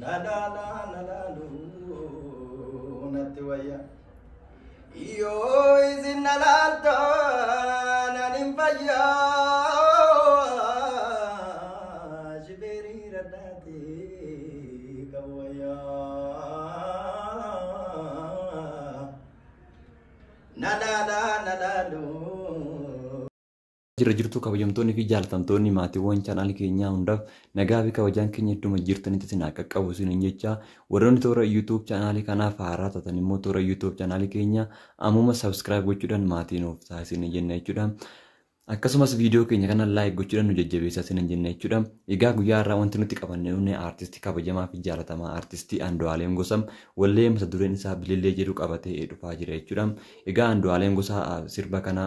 Na laalaa na laaluu natti wayya. Yoo isin na laaltan ani hin fayyaa. Shibeerii raddaatee qabu wayyaa. Na laalaa na laaluu. Jira jirtu kabajamtoonni fi jaalatamtoonni maatiiwwan chaanaalii keenyaa hundaaf nagaa fi kabajaan keenya idduma jirtanitti isin haa qaqqabu isiniin jecha. Warroonni toora YouTube chaanaalii kanaaf haaraa taatan immoo toora YouTube chaanaalii keenya ammuma subscribe gochuudhaan maatii nuuf taasisan jenna jechuudha. Akkasumas viidiyoo keenya kana like gochuudhaan nu jajjabeessaa isiniin jenna jechuudha. Egaa guyyaa har'aa wanti nuti qabanne dhufne aartistii kabajamaa fi jaalatamaa aartistii Andu'aalem Gosa wallee mata dureen isaa Bilillee jedhu qabatee dhufaa jira jechuudha. Egaa Andu'aalem Gosa sirba kana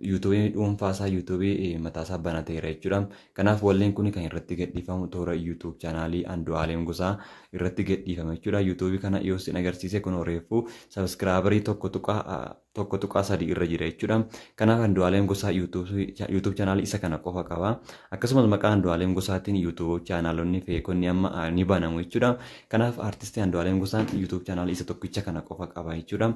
yuutuubii dhuunfaa isaa yuutuubii mataa isaa banateera jechuudha. Kanaaf walleen kun kan irratti gadhiifamu toora YouTube chaanaalii Andu'aalem Gosaa irratti gadhiifama jechuudha. Yuutuubii kana yoo isin agarsiise kun reefuu subscriberii 1.13 irra jira jechuudha. Kanaaf Andu'aalem Gosaa YouTube chaanaalii isa kana qofa qaba. Akkasumas maqaa Andu'aalem Gosaatiin YouTube chaanaalonni fakeonni amma ni banamu jechuudha. Kanaaf aartistii Andu'aalem Gosaan YouTube chaanaalii isa tokkicha kana qofa qaba jechuudha.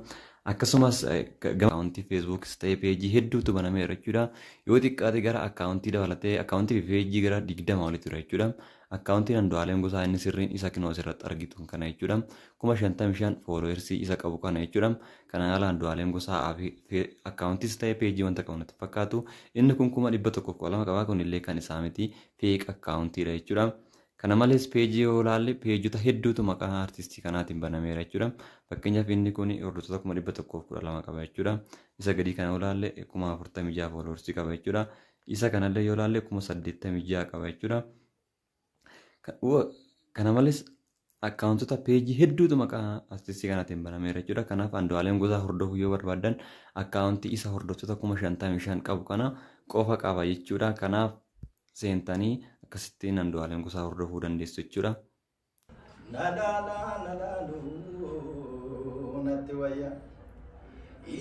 Akkasumas gama akkaawuntii Facebookis ta'ee peejii hedduutu banameera jechuudha. Yoo xiqqaate gara akkaawuntii dabalatee akkaawuntii fi peejii gara 20 olitti jira jechuudha. Akkaawuntiin Andu'aalem Gosaa inni sirriin isa kinoo asirratti argitu kana jechuudha. 55,000 followersii isa qabu kana jechuudha. Kana ala Andu'aalem Gosaa akkaawuntiis ta'ee peejii wanta qabu natti fakkaatu. Inni kun 112,000 qaba, kunillee kan isaa miti, fake akkaawuntiidha jechuudha. Kana malees peejii yoo ilaalle peejota hedduutu maqaa aartistii kanaatiin banameera jechuudha. Fakkeenyaaf inni kun hordoftoota 112,000 qaba jechuudha. Isa gadii kana yoo ilaalle 46,000 followersii qaba jechuudha. Isa kanallee yoo ilaalle 86,000 qaba jechuudha. Kana malees akkaawuntota peejii hedduutu maqaa aartistii kanaatiin banameera jechuudha. Kanaaf Andu'aalem Gosaa hordofuu yoo barbaaddan akkaawuntii isa hordoftoota 55,000 qabu kana qofa qaba jechuudha. Kanaaf seentanii akkasittiin Andu'aalem Gosaa hordofuu dandeessu jechuudha. Na laalaa na laaluu natti wayya.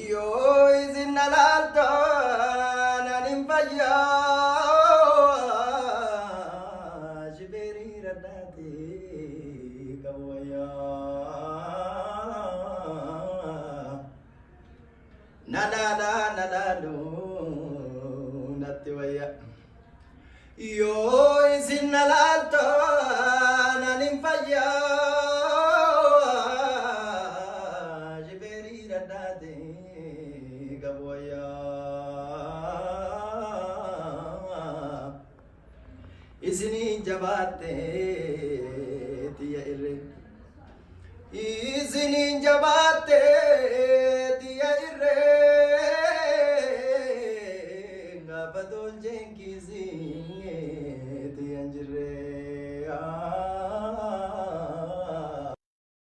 Yoo isin na laaltan ani hin fayyaa. Shibeerii raddaatee qabu wayyaa. Na laalaa na laaluu natti wayya. Yoo isin na laaltan ani hin fayyaa. Shibeerii raddaatee qabu wayyaa. Isiniin jabaattee tiyya irree. Isiniin jabaattee tiyya irree. Gaafa tolcheen kiisii tiyya hin jirree.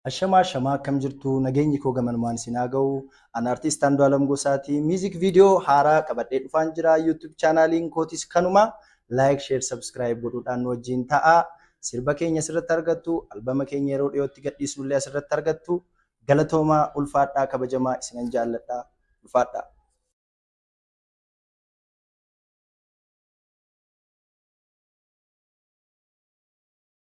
Ashamaa ashamaa, akkam jirtu? Nageenyi koo gamanumaan isin haa ga'u. Ani artist Andu'aalem Gosaati. Music video haaraa qabadhee dhufaan jira. YouTube chaanaaliin kootis kanuma. Like, share, subscribe godhuudhaan nu wajjin ta'a. Sirba keenya asirratti argattu. Albama keenya yeroo dhiyootti gadhiisnullee asirratti argattu. Galatoomaa, ulfaadhaa, kabajamaa, isinan jaalladhaa. Ulfaadhaa.